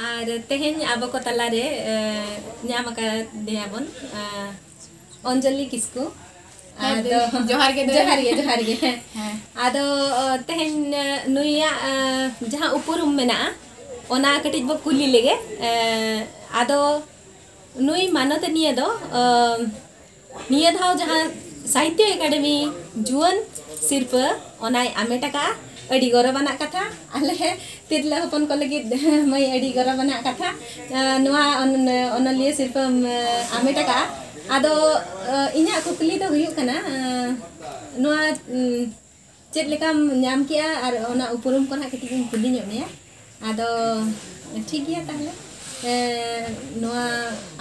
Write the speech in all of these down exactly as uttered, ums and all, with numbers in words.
ᱟᱨ ᱛᱮᱦᱮᱧ ᱟᱵᱚ ᱠᱚ ᱛᱟᱞᱟᱨᱮ, ᱮ, ᱧᱟᱢ ᱟᱠᱟᱫᱮᱭᱟ ᱵᱚᱱ, ᱮ, ᱚᱧᱡᱚᱞᱤ ᱠᱤᱥᱠᱩ᱾ ᱦᱮᱸ, ᱟᱫᱚ ᱡᱚᱦᱟᱨ ᱜᱮ ᱫᱟᱹᱭ᱾ ᱡᱚᱦᱟᱨ ᱜᱮ, ᱡᱚᱦᱟᱨ ᱜᱮ᱾ ᱦᱮᱸ᱾ ᱟᱫᱚ, ᱚ, ᱛᱮᱦᱮᱧ, ᱮ, ᱱᱩᱭᱟᱜ, ᱮ, ᱡᱟᱦᱟᱸ ᱩᱯᱨᱩᱢ ᱢᱮᱱᱟᱜᱼᱟ, ᱚᱱᱟ ᱠᱟᱹᱴᱤᱡ ᱵᱚ ᱠᱩᱞᱤ ᱞᱮᱜᱮ᱾ ᱮ, ᱟᱫᱚ ᱱᱩᱭ ᱢᱟᱱᱚᱛᱟᱱᱤᱭᱟᱹ ᱫᱚ, ᱮ, ᱱᱤᱭᱟᱹ ᱫᱷᱟᱣ ᱡᱟᱦᱟᱸ ᱥᱟᱦᱤᱛᱭᱚ ᱮᱠᱟᱰᱮᱢᱤ ᱡᱩᱣᱟᱹᱱ ᱥᱤᱨᱯᱟᱹ, ᱚᱱᱟᱭ ᱟᱢᱮᱴ ᱟᱠᱟᱫᱼᱟ᱾ ᱟᱹᱰᱤ ᱜᱚᱨᱚᱵᱟᱱᱟᱜ ᱠᱟᱛᱷᱟ᱾ ᱟᱞᱮ ᱛᱤᱨᱞᱟᱹ ᱦᱚᱯᱚᱱ ᱠᱚ ᱞᱟᱹᱜᱤᱫ ᱢᱟᱹᱭ, ᱟᱹᱰᱤ ᱜᱚᱨᱚᱵᱟᱱᱟᱜ ᱠᱟᱛᱷᱟ᱾ ᱟᱸ, ᱱᱚᱣᱟ ᱚᱱ-, ᱚᱱᱚᱞᱤᱭᱟᱹ ᱥᱤᱨᱯᱟᱹᱢ, ᱟᱸ, ᱟᱢᱮᱴ ᱟᱠᱟᱫᱼᱟ᱾ ᱟᱫᱚ, ᱟᱸ, ᱤᱧᱟᱹᱜ ᱠᱩᱠᱞᱤ ᱫᱚ ᱦᱩᱭᱩᱜ ᱠᱟᱱᱟ, ᱟᱸ, ᱱᱚᱣᱟ, ᱩᱸ, ᱪᱮᱫ ᱞᱮᱠᱟᱢ ᱧᱟᱢ ᱠᱮᱜᱼᱟ? ᱟᱨ ᱚᱱᱟ ᱩᱯᱨᱩᱢ ᱠᱚ ᱱᱟᱦᱟᱜ ᱠᱟᱹᱴᱤᱡ ᱤᱧ ᱠᱩᱞᱤ ᱧᱚᱜ ᱢᱮᱭᱟ᱾ ᱟᱫᱚ ᱴᱷᱤᱠ ᱜᱮᱭᱟ ᱛᱟᱦᱞᱮ, ᱮ, ᱱᱚᱣᱟ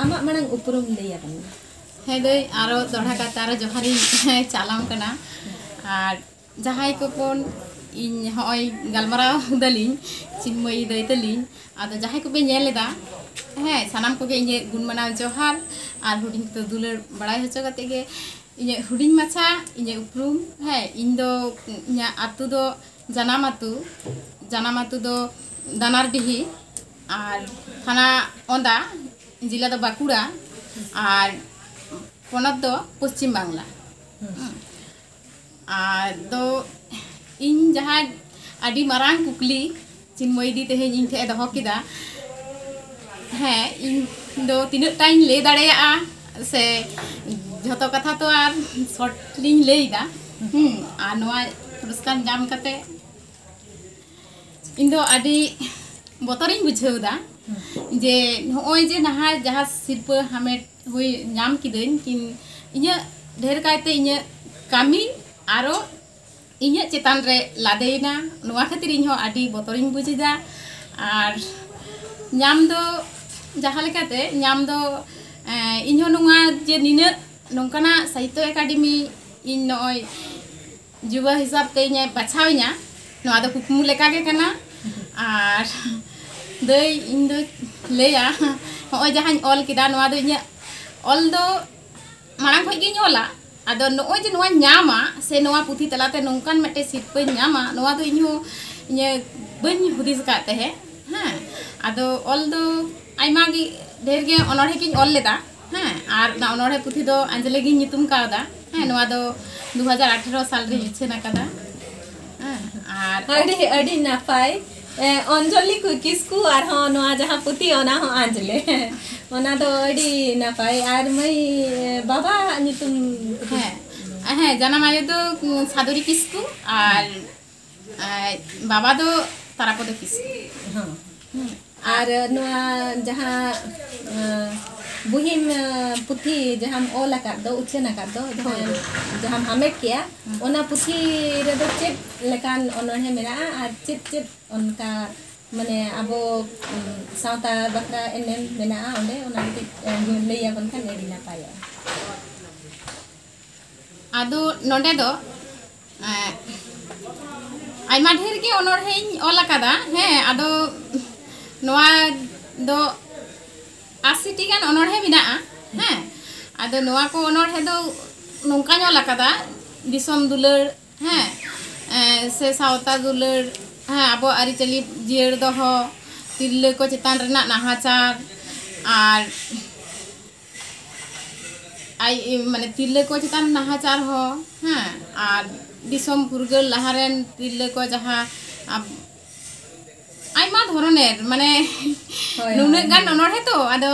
ᱟᱢᱟᱜ ᱢᱟᱲᱟᱝ ᱩᱯᱨᱩᱢ ᱞᱟᱹᱭ ᱟᱵᱚᱱ ᱢᱮ᱾ ᱦᱮᱸ ᱫᱟᱹᱭ, ᱟᱨᱚ ᱫᱚᱦᱲᱟ ᱠᱟᱛᱮ ᱟᱨᱚ ᱡᱚᱦᱟᱨᱤᱧ ᱪᱟᱞᱟᱢ ᱠᱟᱱᱟ᱾ ᱟᱨ ᱡᱟᱦᱟᱸᱭ ᱠᱚᱵᱚᱱ, ᱤᱧ ᱦᱚᱸᱜᱼᱚᱭ ᱜᱟᱞᱢᱟᱨᱟᱣ ᱫᱟᱞᱤᱧ ᱪᱤᱱᱢᱚᱭᱤ ᱫᱟᱹᱭ ᱛᱟᱹᱞᱤᱧ, ᱟᱫᱚ ᱡᱟᱦᱟᱸᱭ ᱠᱚᱯᱮ ᱧᱮᱞ ᱮᱫᱟ, ᱦᱮᱸ, ᱥᱟᱱᱟᱢ ᱠᱚᱜᱮ ᱤᱧᱟᱹᱜ ᱜᱩᱱ ᱢᱟᱱᱟᱣ ᱡᱚᱦᱟᱨ᱾ ᱟᱨ ᱦᱩᱰᱤᱧ ᱠᱚᱫᱚ ᱫᱩᱞᱟᱹᱲ ᱵᱟᱲᱟᱭ ᱦᱚᱪᱚ ᱠᱟᱛᱮ ᱜᱮ, ᱤᱧᱟᱹᱜ ᱦᱩᱰᱤᱧ ᱢᱟᱪᱷᱟ, ᱤᱧᱟᱹᱜ ᱩᱯᱨᱩᱢ, ᱦᱮᱸ, ᱤᱧ ᱫᱚ, ᱤᱧᱟᱹᱜ ᱟᱹᱛᱩ ᱫᱚ ᱡᱟᱱᱟᱢ ᱟᱹᱛᱩ, ᱡᱟᱱᱟᱢ ᱟᱹᱛᱩ ᱫᱚ ᱫᱟᱱᱟᱨᱰᱤᱦᱤ, ᱟᱨ ᱛᱷᱟᱱᱟ ᱚᱸᱫᱟ, ᱡᱮᱞᱟ ᱫᱚ ᱵᱟᱸᱠᱩᱲᱟ, ᱟᱨ ᱯᱚᱱᱚᱛ ᱫᱚ ᱯᱚᱥᱪᱤᱢ ᱵᱟᱝᱞᱟ᱾ ᱦᱩᱸ᱾ ᱟᱫᱚ ᱤᱧ ᱡᱟᱦᱟᱸ ᱟᱹᱰᱤ ᱢᱟᱨᱟᱝ ᱠᱩᱠᱞᱤ ᱪᱤᱱᱢᱚᱭᱤ ᱫᱤ ᱛᱮᱦᱮᱧ ᱤᱧ ᱴᱷᱮᱱ ᱮ ᱫᱚᱦᱚ ᱠᱮᱫᱟ, ᱦᱮᱸ, ᱤᱧ ᱫᱚ ᱛᱤᱱᱟᱹᱜ ᱴᱟᱧ ᱞᱟᱹᱭ ᱫᱟᱲᱮᱭᱟᱜᱼᱟ ᱥᱮ ᱡᱷᱚᱛᱚ ᱠᱟᱛᱷᱟ ᱛᱚ ᱟᱨ ᱥᱚᱨᱴ ᱞᱤᱧ ᱞᱟᱹᱭ ᱮᱫᱟ᱾ ᱦᱩᱸ, ᱟᱨ ᱱᱚᱣᱟ ᱯᱩᱨᱚᱥᱠᱟᱨ ᱧᱟᱢ ᱠᱟᱛᱮ ᱤᱧ ᱫᱚ ᱟᱹᱰᱤ ᱵᱚᱛᱚᱨᱤᱧ ᱵᱩᱡᱷᱟᱹᱣ ᱮᱫᱟ ᱡᱮ ᱱᱚᱜᱼᱚᱭ ᱡᱮ ᱱᱟᱦᱟᱜ ᱡᱟᱦᱟᱸ ᱥᱤᱨᱯᱟᱹ ᱦᱟᱢᱮᱴ ᱦᱩᱭ ᱧᱟᱢ ᱠᱤᱫᱟᱹᱧ, ᱠᱤᱱ ᱤᱧᱟᱹᱜ ᱰᱷᱮᱨ ᱠᱟᱭᱛᱮ ᱤᱧᱟᱹᱜ ᱠᱟᱹᱢᱤ ᱟᱨᱚ ᱤᱧᱟᱹᱜ ᱪᱮᱛᱟᱱ ᱨᱮ ᱞᱟᱫᱮᱭᱮᱱᱟ᱾ ᱱᱚᱣᱟ ᱠᱷᱟᱹᱛᱤᱨ ᱤᱧ ᱦᱚᱸ ᱟᱹᱰᱤ ᱵᱚᱛᱚᱨᱤᱧ ᱵᱩᱡᱽ ᱮᱫᱟ᱾ ᱟᱨ ᱧᱟᱢ ᱫᱚ ᱡᱟᱦᱟᱸ ᱞᱮᱠᱟᱛᱮ ᱧᱟᱢ ᱫᱚ, ᱮᱸ, ᱤᱧ ᱦᱚᱸ ᱱᱚᱣᱟ ᱡᱮ ᱱᱤᱱᱟᱹᱜ ᱱᱚᱝᱠᱟᱱᱟᱜ ᱥᱟᱦᱤᱛᱛᱚ ᱮᱠᱟᱰᱮᱢᱤ ᱤᱧ ᱱᱚᱜᱼᱚᱭ ᱡᱩᱣᱟᱹ ᱦᱤᱥᱟᱹᱵ ᱛᱮ ᱤᱧᱮ ᱵᱟᱪᱷᱟᱣᱤᱧᱟ, ᱱᱚᱣᱟ ᱫᱚ ᱠᱩᱠᱢᱩ ᱞᱮᱠᱟ ᱜᱮ ᱠᱟᱱᱟ᱾ ᱟᱨ ᱫᱟᱹᱭ, ᱤᱧ ᱫᱚ ᱞᱟᱹᱭᱟ, ᱦᱚᱸᱜᱼᱚᱭ ᱡᱟᱦᱟᱸᱧ ᱚᱞ ᱠᱮᱫᱟ, ᱱᱚᱣᱟ ᱫᱚ ᱤᱧᱟᱹᱜ ᱚᱞ ᱫᱚ ᱢᱟᱲᱟᱝ ᱠᱷᱚᱡ ᱜᱤᱧ ᱚᱞᱟ᱾ ᱟᱫᱚ ᱱᱚᱜᱼᱚᱭ ᱡᱮ ᱱᱚᱣᱟᱧ ᱧᱟᱢᱟ, ᱥᱮ ᱱᱚᱣᱟ ᱯᱩᱛᱷᱤ ᱛᱟᱞᱟᱛᱮ ᱱᱚᱝᱠᱟᱱ ᱢᱤᱫᱴᱮᱡ ᱥᱤᱨᱯᱟᱹᱧ ᱧᱟᱢᱟ, ᱱᱚᱣᱟ ᱫᱚ ᱤᱧᱦᱚᱸ ᱤᱧᱟᱹᱜ ᱵᱟᱹᱧ ᱦᱩᱫᱤᱥ ᱟᱠᱟᱫ ᱛᱟᱦᱮᱸᱫ᱾ ᱦᱮᱸ, ᱟᱫᱚ ᱚᱞ ᱫᱚ ᱟᱭᱢᱟ ᱜᱮ, ᱰᱷᱮᱨ ᱜᱮ ᱚᱱᱚᱬᱦᱮ ᱜᱤᱧ ᱚᱞ ᱞᱮᱫᱟ᱾ ᱦᱮᱸ, ᱟᱨ ᱚᱱᱟ ᱚᱱᱚᱬᱦᱮ ᱯᱩᱛᱷᱤ ᱫᱚ ᱟᱸᱡᱽᱞᱮ ᱜᱤᱧ ᱧᱩᱛᱩᱢ ᱠᱟᱣᱫᱟ᱾ ᱦᱮᱸ, ᱱᱚᱣᱟ ᱫᱚ ᱫᱩ ᱦᱟᱡᱟᱨ ᱟᱴᱷᱮᱨᱚ ᱥᱟᱞ ᱨᱤᱧ ᱩᱪᱷᱟᱹᱱ ᱟᱠᱟᱫᱟ᱾ ᱦᱮᱸ, ᱟᱨ ᱟᱹᱰᱤ, ᱟᱹᱰᱤ ᱱᱟᱯᱟᱭ᱾ ᱮ, ᱚᱧᱡᱚᱞᱤ ᱠᱩ-, ᱠᱤᱥᱠᱩ ᱟᱨᱦᱚᱸ ᱱᱚᱣᱟ ᱡᱟᱦᱟᱸ ᱯᱩᱛᱷᱤ, ᱚᱱᱟ ᱦᱚᱸ ᱟᱸᱡᱽᱞᱮ᱾ ᱚᱱᱟ ᱫᱚ ᱟᱹᱰᱤ ᱱᱟᱯᱟᱭ᱾ ᱟᱨ ᱢᱟᱹᱭ, ᱮ, ᱵᱟᱵᱟᱣᱟᱜ ᱧᱩᱛᱩᱢ? ᱦᱮᱸ, ᱦᱮᱸ, ᱡᱟᱱᱟᱢ ᱟᱭᱳ ᱫᱚ, ᱩᱸ, ᱥᱟᱫᱚᱨᱤ ᱠᱤᱥᱠᱩ ᱟᱨ, ᱟᱨ ᱵᱟᱵᱟ ᱫᱚ ᱛᱟᱨᱟᱯᱚᱫᱚ ᱠᱤᱥᱠᱩ᱾ ᱦᱚᱸ᱾ ᱦᱩᱸ᱾ ᱟᱨ ᱱᱚᱣᱟ ᱡᱟᱦᱟᱸ, ᱮ, ᱵᱩᱦᱤᱢ, ᱮ, ᱯᱩᱛᱷᱤ ᱡᱟᱦᱟᱸᱢ ᱚᱞ ᱟᱠᱟᱫ ᱫᱚ, ᱩᱪᱷᱟᱹᱱ ᱟᱠᱟᱫ ᱫᱚ, ᱡᱟᱦᱟᱸ, ᱦᱳᱭ᱾ ᱡᱟᱦᱟᱸᱢ ᱦᱟᱢᱮᱴ ᱠᱮᱜᱼᱟ, ᱦᱩᱸ᱾ ᱚᱱᱟ ᱯᱩᱛᱷᱤ ᱨᱮᱫᱚ ᱪᱮᱫ ᱞᱮᱠᱟᱱ ᱚᱱᱚᱬᱦᱮ ᱢᱮᱱᱟᱜᱼᱟ ᱟᱨ ᱪᱮᱫ ᱪᱮᱫ ᱚᱱᱠᱟ, ᱢᱟᱱᱮ, ᱟᱵᱚ, ᱩᱸ, ᱥᱟᱶᱛᱟ ᱵᱟᱠᱷᱨᱟ ᱮᱱᱮᱢ ᱢᱮᱱᱟᱜᱼᱟ ᱚᱸᱰᱮ, ᱚᱱᱟ ᱠᱟᱹᱴᱤᱡ, ᱮ, ᱞᱟᱹᱭ ᱟᱵᱚᱱ ᱠᱷᱟᱱ ᱟᱹᱰᱤ ᱱᱟᱯᱟᱭᱚᱜᱼᱟ᱾ ᱟᱫᱚ ᱱᱚᱰᱮ ᱫᱚ, ᱮᱸ, ᱟᱭᱢᱟ ᱰᱷᱮᱨ ᱜᱮ ᱚᱱᱚᱬᱦᱮᱧ ᱚᱞ ᱟᱠᱟᱫᱟ᱾ ᱦᱮᱸ, ᱟᱫᱚ ᱱᱚᱣᱟ ᱫᱚ ᱟᱥᱤ ᱴᱤ ᱜᱟᱱ ᱚᱱᱚᱬᱦᱮ ᱢᱮᱱᱟᱜᱼᱟ᱾ ᱦᱮᱸ, ᱟᱫᱚ ᱱᱚᱣᱟ ᱠᱚ ᱚᱱᱚᱬᱦᱮ ᱫᱚ ᱱᱚᱝᱠᱟᱧ ᱚᱞ ᱟᱠᱟᱫᱟ, ᱫᱤᱥᱚᱢ ᱫᱩᱞᱟᱹᱲ, ᱦᱮᱸ, ᱮᱸ, ᱥᱮ ᱥᱟᱶᱛᱟ ᱫᱩᱞᱟᱹᱲ, ᱦᱮᱸ, ᱟᱵᱚ ᱟᱹᱨᱤᱪᱟᱹᱞᱤ ᱡᱤᱭᱟᱹᱲ ᱫᱚᱦᱚ, ᱛᱤᱨᱞᱟᱹ ᱠᱚ ᱪᱮᱛᱟᱱ ᱨᱮᱱᱟᱜ ᱱᱟᱦᱟᱪᱟᱨ, ᱟᱨ ᱟᱭ, ᱢᱟᱱᱮ, ᱛᱤᱨᱞᱟᱹ ᱠᱚ ᱪᱮᱛᱟᱱ ᱱᱟᱦᱟᱪᱟᱨ ᱦᱚᱸ, ᱦᱮᱸ, ᱟᱨ ᱫᱤᱥᱚᱢ ᱯᱷᱩᱨᱜᱟᱹᱞ ᱞᱟᱦᱟ ᱨᱮᱱ ᱛᱤᱨᱞᱟᱹ ᱠᱚ ᱡᱟᱦᱟᱸ, ᱟᱵ-, ᱟᱭᱢᱟ ᱫᱷᱚᱨᱚᱱᱮᱨ, ᱢᱟᱱᱮ, ᱦᱳᱭ, ᱱᱩᱱᱟᱹᱜ ᱦᱳᱭ, ᱜᱟᱱ ᱦᱳᱭ᱾ ᱚᱱᱚᱬᱦᱮ ᱛᱚ, ᱟᱫᱚ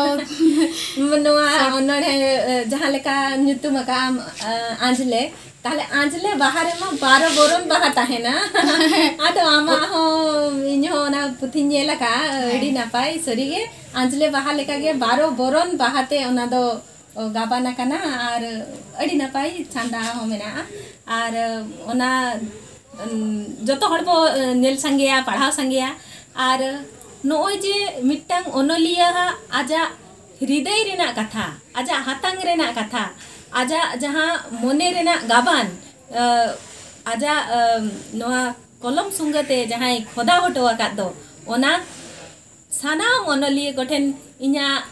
ᱱᱚᱣᱟ ᱥᱚᱴ- ᱚᱱᱚᱬᱦᱮ, ᱮ, ᱡᱟᱦᱟᱸ ᱞᱮᱠᱟ ᱧᱩᱛᱩᱢ ᱟᱠᱟᱫ ᱟᱢ, ᱮ, ᱟᱸᱡᱽᱞᱮ, ᱛᱟᱦᱞᱮ ᱟᱸᱡᱽᱞᱮ ᱵᱟᱦᱟ ᱨᱮᱢᱟ ᱵᱟᱨᱚ ᱵᱚᱨᱚᱱ ᱵᱟᱦᱟ ᱛᱟᱦᱮᱱᱟ᱾ ᱟᱫᱚ ᱟᱢᱟᱜ ᱦᱚᱸ, ᱤᱧ ᱦᱚᱸ ᱚᱱᱟ ᱯᱩᱛᱷᱤᱧ ᱧᱮᱞ ᱟᱠᱟᱫᱼᱟ, ᱦᱮᱸ᱾ ᱟᱹᱰᱤ ᱱᱟᱯᱟᱭ, ᱥᱟᱹᱨᱤᱜᱮ ᱟᱸᱡᱽᱞᱮ ᱵᱟᱦᱟ ᱞᱮᱠᱟᱜᱮ ᱵᱟᱨᱚ ᱵᱚᱨᱚᱱ ᱵᱟᱦᱟᱛᱮ ᱚᱱᱟ ᱫᱚ ᱜᱟᱵᱟᱱ ᱟᱠᱟᱱᱟ ᱟᱨ ᱟᱹᱰᱤ ᱱᱟᱯᱟᱭ ᱪᱷᱟᱸᱫᱟ ᱦᱚᱸ ᱢᱮᱱᱟᱜᱼᱟ᱾ ᱟᱨ ᱚᱱᱟ, ᱩᱢ, ᱡᱚᱛᱚ ᱦᱚᱲ ᱵᱚ, ᱮ, ᱧᱮᱞ ᱥᱟᱸᱜᱮᱭᱟ, ᱯᱟᱲᱦᱟᱣ ᱥᱟᱸᱜᱮᱭᱟ᱾ ᱟᱨ ᱱᱚᱜᱼᱚᱭ ᱡᱮ ᱢᱤᱫᱴᱟᱝ ᱚᱱᱚᱞᱤᱭᱟᱹᱣᱟᱜ ᱟᱡᱟᱜ ᱦᱨᱤᱫᱟᱹᱭ ᱨᱮᱱᱟᱜ ᱠᱟᱛᱷᱟ, ᱟᱡᱟᱜ ᱦᱟᱛᱟᱝ ᱨᱮᱱᱟᱜ ᱠᱟᱛᱷᱟ, ᱟᱡᱟᱜ ᱡᱟᱦᱟᱸ ᱢᱚᱱᱮ ᱨᱮᱱᱟᱜ ᱜᱟᱵᱟᱱ, ᱮ, ᱟᱡᱟᱜ, ᱮ, ᱱᱚᱣᱟ ᱠᱚᱞᱚᱢ ᱥᱩᱸᱜᱟᱹ ᱛᱮ ᱡᱟᱦᱟᱸᱭ ᱠᱷᱚᱫᱟ ᱦᱚᱴᱚ ᱟᱠᱟᱫ ᱫᱚ, ᱚᱱᱟ ᱥᱟᱱᱟᱢ ᱚᱱᱚᱞᱤᱭᱟᱹ ᱠᱚᱴᱷᱮᱱ ᱤᱧᱟᱹᱜ,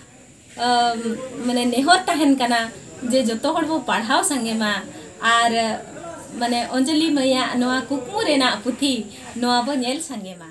ᱟᱢ, ᱢᱟᱱᱮ, ᱱᱮᱦᱚᱨ ᱛᱟᱦᱮᱱ ᱠᱟᱱᱟ, ᱡᱮ ᱡᱚᱛᱚ ᱦᱚᱲ ᱵᱚ ᱯᱟᱲᱦᱟᱣ ᱥᱟᱸᱜᱮ ᱢᱟ ᱟᱨ ᱢᱟᱱᱮ ᱚᱧᱡᱚᱞᱤ ᱢᱟᱹᱭᱟᱜ ᱱᱚᱣᱟ ᱠᱩᱠᱢᱩ ᱨᱮᱱᱟᱜ ᱯᱩᱛᱷᱤ ᱱᱚᱣᱟ ᱵᱚ ᱧᱮᱞ ᱥᱟᱸᱜᱮ ᱢᱟ᱾